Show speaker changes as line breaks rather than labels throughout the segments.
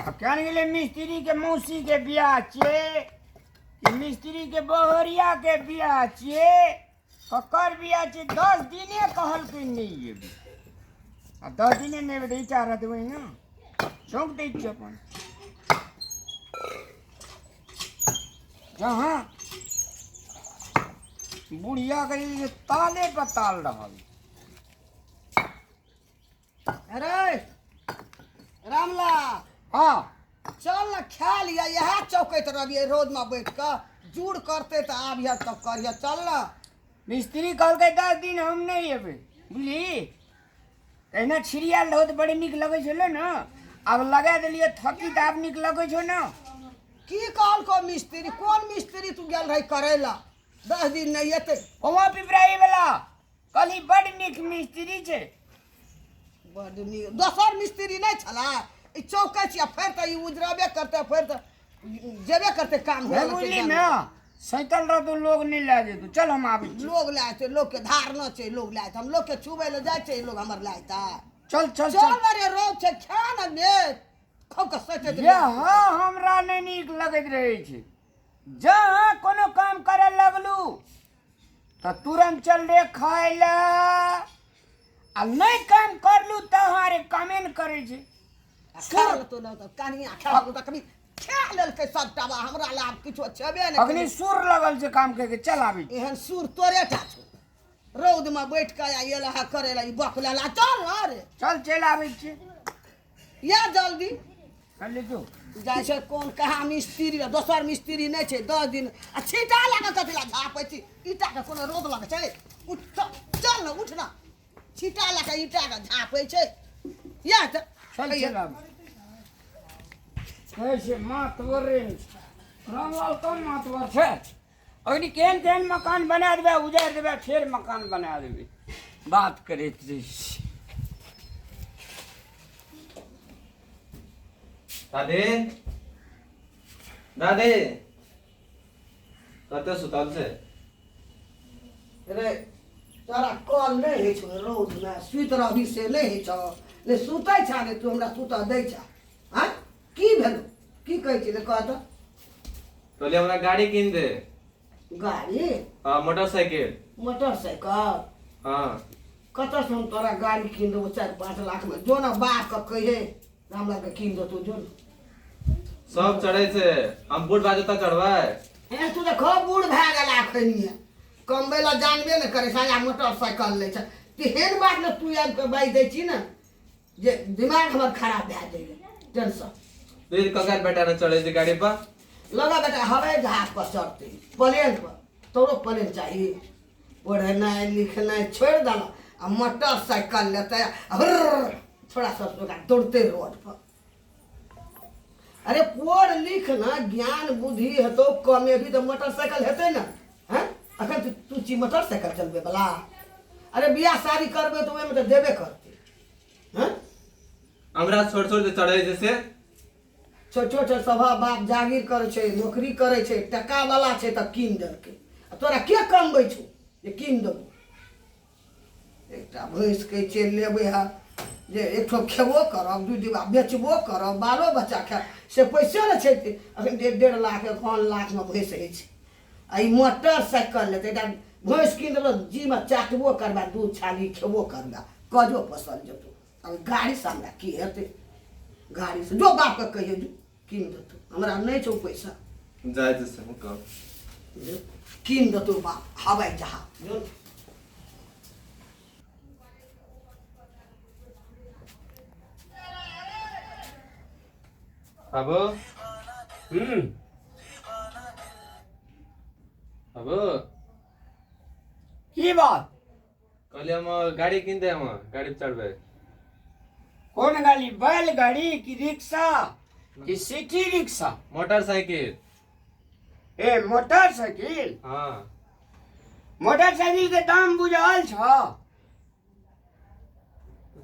आ केहन गेलै मिस्त्रीके मौसीके बियाह छियै कि मिस्त्रीके बहरियाके बियाह छियै ककर बियाह छियै 10 दिने कहलकै नहि एबै आ 10 दिने नहि एबै तऽ ईटा रहतै ने चौंक दै छियै अपन जहाँ बुढ़िया के जे ताले पर ताल रहल।
अरे रामलाल।
हाँ।
चल ने खा लिअ, इएह चौकैत रहबियै रौदमे बैठ कऽ। जूड़ करतै तऽ आबिह तब करिह, चल ने।
मिस्त्री कहलकै 10 दिन हम नहि एबै, बुझली? एहिना छिड़ियाल रहौ तऽ बड़ी नीक लगै छलै ने। आब लगा देलियै थकी तऽ आब नीक लगै छौ ने।
की कहलको मिस्त्री? कोन मिस्त्री तू गेल रही करै लए, 10 दिन नहि एतै?
ओमा पिपराही वाला कहली, बड नीक मिस्त्री छै।
बड नीक। दोसर मिस्त्री नहि छलै? ई चौकै छी आ फेर तऽ ई उजरबे करतै, फेर तऽ जेबे करतै काम हुए
नहि
लगतै।
बुझली
जान।
ने सैतल रहतौ, लोग नहि लए जेतौ। चल, हम आबै छी।
लोग लए जेतै, लोकके धारणा छै लोग लए जेतै। हम लोकके छुबै लए जाइ छै, लोग हमर लए जेतै?
चल चल।
चल।
चल।
अरे रौद छै, खा ने ने खूब के सोचैत।
ये हाँ, हमरा नहि नीक लगैत रहै छै। जहाँ कोनो काम करऽ लगलू तऽ तुरंत चल रे खाय लए आ नहि काम करलू तऽ अहाँ रे कामे नहि करै छै।
खा लेतौ ने तऽ कनिया खा लेतौ तऽ कभी खा लेलकै सबटा बा, हमरा लए आब किछो छेबे नहि
अखनी
करै।
सुर लगल छै काम करके, चल आबै छी।
एहन सुर तोरे टा छौ, रौदमे बैठ कऽ आ एल है करै लए ई बकलेला। चल ने रे।
चल, चलि आबै छी।
या जल्दी।
चल ले तू।
जाइ छै कोन कहाँ मिस्त्री, दोसर मिस्त्री नहि छै? 10 दिन आ छीटा लए कऽ कथी लए झाँपै छी ईटाके? कोनो रौद लगै छै? उठ, चल चल ने, उठ ने। छीटा लए कऽ ईटाके झाँपै छै इएह तऽ।
चल, चल आबै। कहै छै मातवरे नहि छै रामलाल, कम मातवर छै? अखनी केहन केहन मकान बना देबै, उजारि देबै, फेर मकान बना देबै। बात करैत रहै छी।
दादी, दादी, कतऽ सुतल छै?
रे, तोरा कल नहि होइ छौ? रौदमे सुति रहबी से नहि होइ छौ? ने सुतै छा ने तू हमरा सुतऽ दै छा? आँय, की भेलौ? की कहै छी ने, कह तऽ।
कहलियै हमरा गाड़ी कीन दे।
गाड़ी?
हाँ, मोटरसाइकिल।
मोटरसाइकिल?
हाँ।
कतऽसँ हम तोरा गाड़ी कीन देबौ 4-5 लाखमे? जो ने बापके कहिहे, रामलालके कीन देतौ, जो ने।
सब चढ़ै छै, हम बूढ़ भए जेतऽ चढ़बै?
ए, तू तऽ खूब बूढ़ भए गेला, एखनिए कमबै लए जानबे ने करै छै आ मोटरसाइकिल लै छै। तेहन बात ने तू आबि कऽ बाजि दै छी ने जे दिमाग हमर खराब भए जाइए, टेंशन।
फिर ककर बेटा ने चढ़ै छै गाड़ी पर?
लगा बेटा हवाई जहाज पर चढ़तै, प्लेन पर। तोरो प्लेन चाही? पढ़नाइ लिखनाइ छोड़ि देलक आ मोटरसाइकिल लेतै आ हुर्र छोड़ा सब ओकरा दौड़तै रोड पर। अरे, पढ़ लिख ने, ज्ञान बुद्धि हेतौ, कमेबी तऽ मोटरसाइकिल हेतै ने। हँ, अखन तू तू छी मोटरसाइकिल चलबै बला? अरे, बियाह शादी करबै तऽ ओहिमे तऽ देबे करतै। हँ।
हमरा छोट छोट जे चढ़ै छै से?
छोट छोट सभा बाप जागीर करै छै, नौकरी करै छै, टकावला छै तऽ कीन देलकै। आ तोरा के कमबै छौ जे कीन देबौ? एकटा भैंस कहै छियै लेबै है जे एकठो खेबो करब, दू डिब्बा बेचबो करब, बालो बच्चा खायब, से पैसे ने छै। अखन 1.5 1.5 लाख, 51 लाखमे भैंस होइ छै आ ई मोटरसाइकिल लेतै। एकटा भैंस कीन देलहुँ, जीमे चाटबो करबै, दूध छाली खेबो करबै, कजो पोसल जेतौ। आब गाड़ीसँ हमरा की हेतै? गाड़ीसँ जो बापके कहियो, जो कीन देतौ। हमरा नहि छौ पैसा।
जाइ छै से हम कहब।
कीन देतौ बाप हवाई जहाज, जो।
बाबू। बाबू।
की बात?
कहलियै हम गाड़ी कीन दे, हम गाड़ी पर चढ़बै।
कोन गाड़ी? बैलगाड़ी कि रिक्शा कि सिटी रिक्शा?
मोटरसाइकिल।
ए, मोटरसाइकिल?
हाँ।
मोटरसाइकिल के दाम बुझल छ?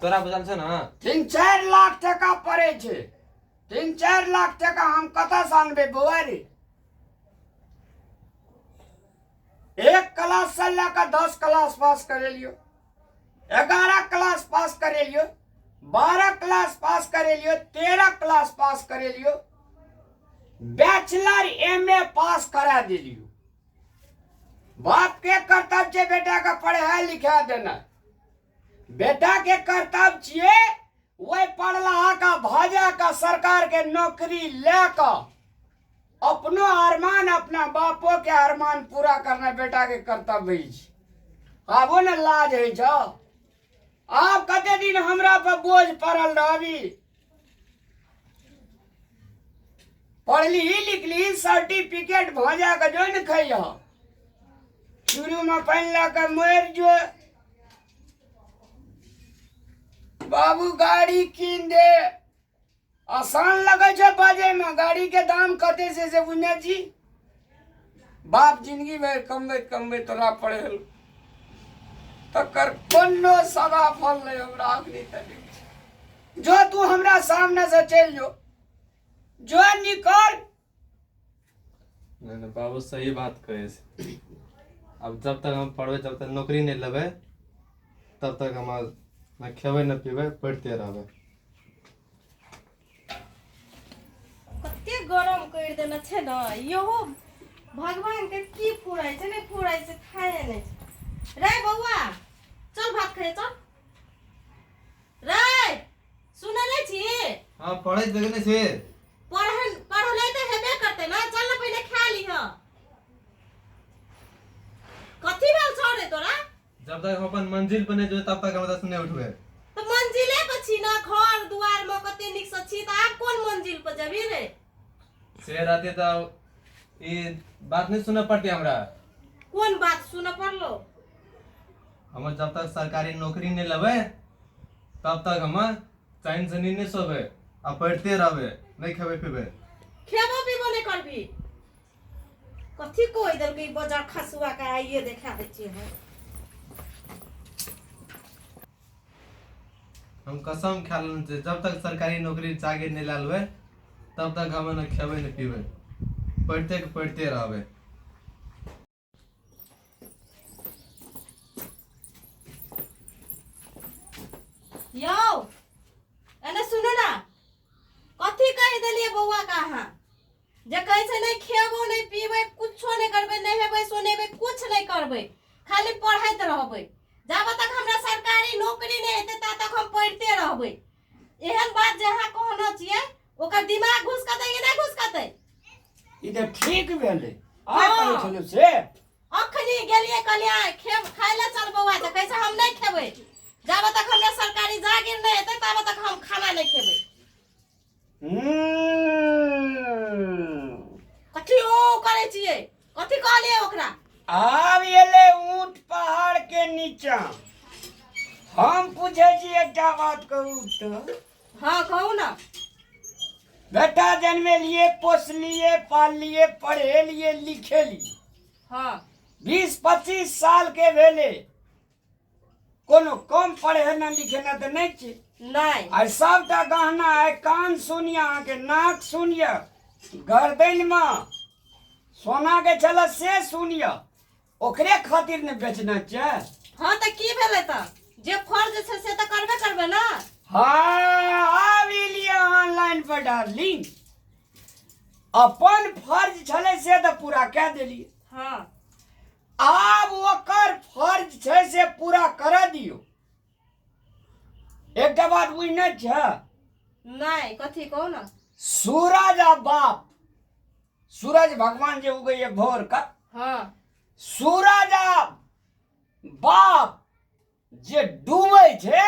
तोरा बुझल छै ने?
3-4 लाख टका पड़े छै। 3-4 लाख टका हम कतऽ से आनबै बौआ रे? एक क्लास से लऽ कऽ 10 क्लास पास करेलियो, 11 क्लास पास करेलियो, 12 क्लास पास करेलियो, 13 क्लास पास करेलियो, बैचलर एम ए पास करा दिलियो। बाप के कर्तव्य छै बेटा के पढ़ा लिखा देना। बेटा के कर्तव्य छियै वही पढ़लहा का भाजा का सरकार के नौकरी ले क अपनो अरमान अपना बापो के अरमान पूरा करना बेटा के कर्तव्य अछि। आबो ने लाज होइ छौ। आब कते दिन हमरा पर बोझ पड़ल रहबी? पढ़ली लिखली सर्टिफिकेट भजा के जो ने खैह, शुरू में पानि लऽ के मरि जो। बाबू गाड़ी कीन दे। आसान लगै छै बाजै में, गाड़ी के दाम कते छै से बुझने छी? बाप जिंदगी भरि कमबैत कमबैत तोरा पढ़ेल, तकर कोनो सदा फल नहीं हमरा अखनी तक। जो तू हमरा सामने से चलि जो, जो निकल।
नहीं नहीं बाबू सही बात कहै छै। अब जब तक हम पढ़बै, जब तक नौकरी नहीं लेबै, तब तक हम न खेबै न पीबै, पढ़ते रहबै।
कते गरम करि देने छै ने इहो, भगवानके की फुराइ छै नहि फुराइ छै खाए नहि छै। रे बौआ, चल भात खाए चल। रे सुनै नहि छी?
हाँ, पढ़ै देखने छी।
पढ़ल पढ़ले तऽ हेबे करतै ने, चल ने पहिले खा लिह। कथी भेल छौ रे तोरा?
जब तक हम अपन मंजिल पर नहीं जेबै तब तक हम एतऽ से नहीं उठबै।
तऽ मंजिले पर छी ने, घर दुआर में कते नीक से छी, तऽ आब कोन मंजिल पर जेबही रे?
से रहते तऽ ई बात नहीं सुनऽ पड़तै हमरा।
कोन बात सुनऽ पड़लो?
हम जब तक सरकारी नौकरी नहीं लेबै तब तक हम चैन से नींद नहीं सोबै आ पढ़ते रहबै, नहीं खेबै पीबै।
खेबो पीबो नहि करबी? कथी कहि देलकै ई बजार खसुआ के, आइए देखा दै छियै हम।
हम कसम खा लेने छियै, जब तक सरकारी नौकरी जागीर नहीं ला लेबै तब तक हम न खेबै न पीबै, पढ़ते के पढ़ते रहबै।
यौ एने सुनू ना, कथी कहि देलियै बौआ के अहाँ जे कहै छै नहि खेबो नहि पीबै कुछो नहि करबै, नहेबै सोनेबै कुछ नहि करबै, खाली पढ़ैत रहबै, जाबे तक हमरा सरकारी नौकरी नहि हेतै ता तक हम पढ़िते रहबै। एहन बात जे अहाँ कहने छियै ओकर दिमाग घुसकतै कि नहि घुसकतै?
ई तऽ ठीक भेलै। आइ कहै छलहुँ से
अखनी गेलियै, कहलियै खेब खाय लए चल बौआ, तऽ कहै छै हम नहि खेबै, जाबे तक हमरा सरकारी जागीर नहि हेतै ताबे तक हम खाना नहि खेबै। कथी ओ करै छियै? कथी कहलियै ओकरा?
आब एलै ऊँट पहाड़ के नीचा। हम पूछै छी एकटा बात, कहू तऽ।
हाँ कहू ना।
बेटा जन्मेलिए, पोसलिए, पाललिए, पढ़ेलिए, लिखेलिए। 20-25 साल के भेले, कोनो कम पढ़े न लिखे न तऽ नहि छै।
नहि।
आइ सबटा गहना, आइ कान सुनिय, अहाँके नाक सुनिय, गर्दनिमे सोना के छल से सुनिय, ओकरे खातिर ने बेचना छै।
हाँ तऽ की भेलै, तऽ जे फर्ज छै से तऽ करबे करबै ने।
हाँ, आब एलियै ऑनलाइन पर डार्लिंग। अपन फर्ज छलै से तऽ पूरा कए देलियै। आब ओकर फर्ज छै से पूरा करऽ दियौ। एकटा बात बुझने छै?
नहि, कथी कहू ने।
सूरज आ बाप, सूरज भगवान जे उगैए भोर का, सूरज आ बाप जे डूबै छै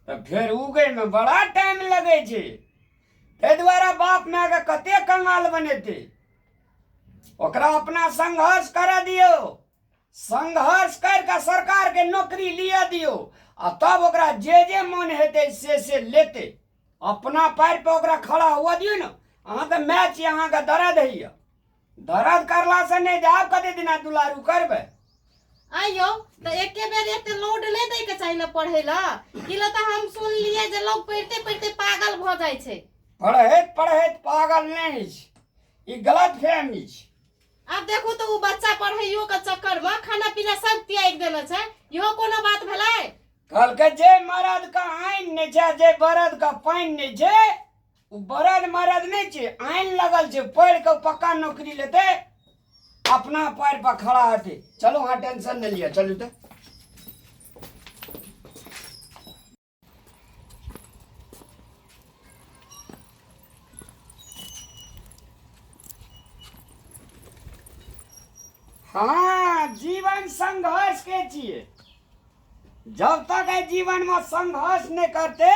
तऽ फेर उगैमे बड़ा टाइम लगै छै। ताहि दुआरे बाप मायके कते कंगाल बनेतै? ओकरा अपना संघर्ष करऽ दियौ, संघर्ष करि कऽ सरकारके नौकरी लिअ दियौ आ तब ओकरा जे जे मन हेतै से से लेतै। अपना पैर पर ओकरा खड़ा हुअ दियौ ने। अहाँ तऽ माय छी, अहाँके दर्द होइए। दर्द करलासँ नहि, आब कते दिना दुलारू करबै?
आइयो तऽ एके बेर एते लोड नहि दै के चाही ने पढ़ै ला। की ला तऽ हम सुनलियै जे लोग पढ़िते पढ़िते पागल भऽ जाइ छै।
पढ़ैत पढ़ैत पागल नहि होइ छै, ई गलत फहमी छै।
आब देखू तऽ ओ बच्चा पढ़ैयो के चक्कर में खाना पीना सब त्यागि देने छै, इहो कोनो बात भेलै?
कहलकै जे मरद के आइन नहि छै आ जे बरद के पानि नहि छै, ओ बरद मरद नहि छै, आइन लगल छै। पढ़ि कऽ पक्का नौकरी लेतै, अपना पैर पर खड़ा हेतै। चलू, अहाँ टेंशन नहि लिअ, चलू तऽ। हाँ, जीवन संघर्ष के छियै। जब तक एहि जीवन में संघर्ष नहीं करते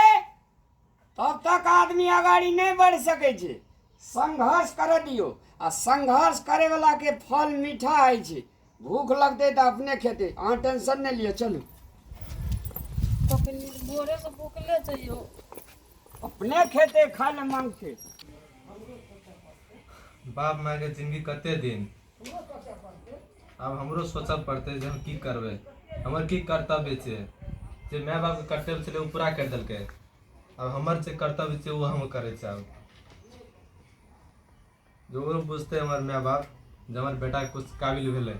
तब तक आदमी अगाड़ी नहीं बढ़ सकै छै। संघर्ष कर दियौ, आ संघर्ष करे वाला के फल मीठा होइ छै। भूख लगतै तऽ अपने खेतै। अहाँ टेंशन नहि लिअ, चलू।
तखन भोरेसँ भुखले जइयौ।
अपने खेतै, खाय लए मांगतै।
बाप माय के जिंदगी कते दिन? आब हमरो सोचऽ पड़तै जे हम की करबै, हमर की कर्तव्य छै। जे माय बापके कर्तव्य छलै ओ पूरा करि देलकै, आब हमर जे कर्तव्य छै ओ हम करै छियै। आब जे ओहो बुझतै हमर माय बाप जे हमर बेटा किछु काबिल भेलै।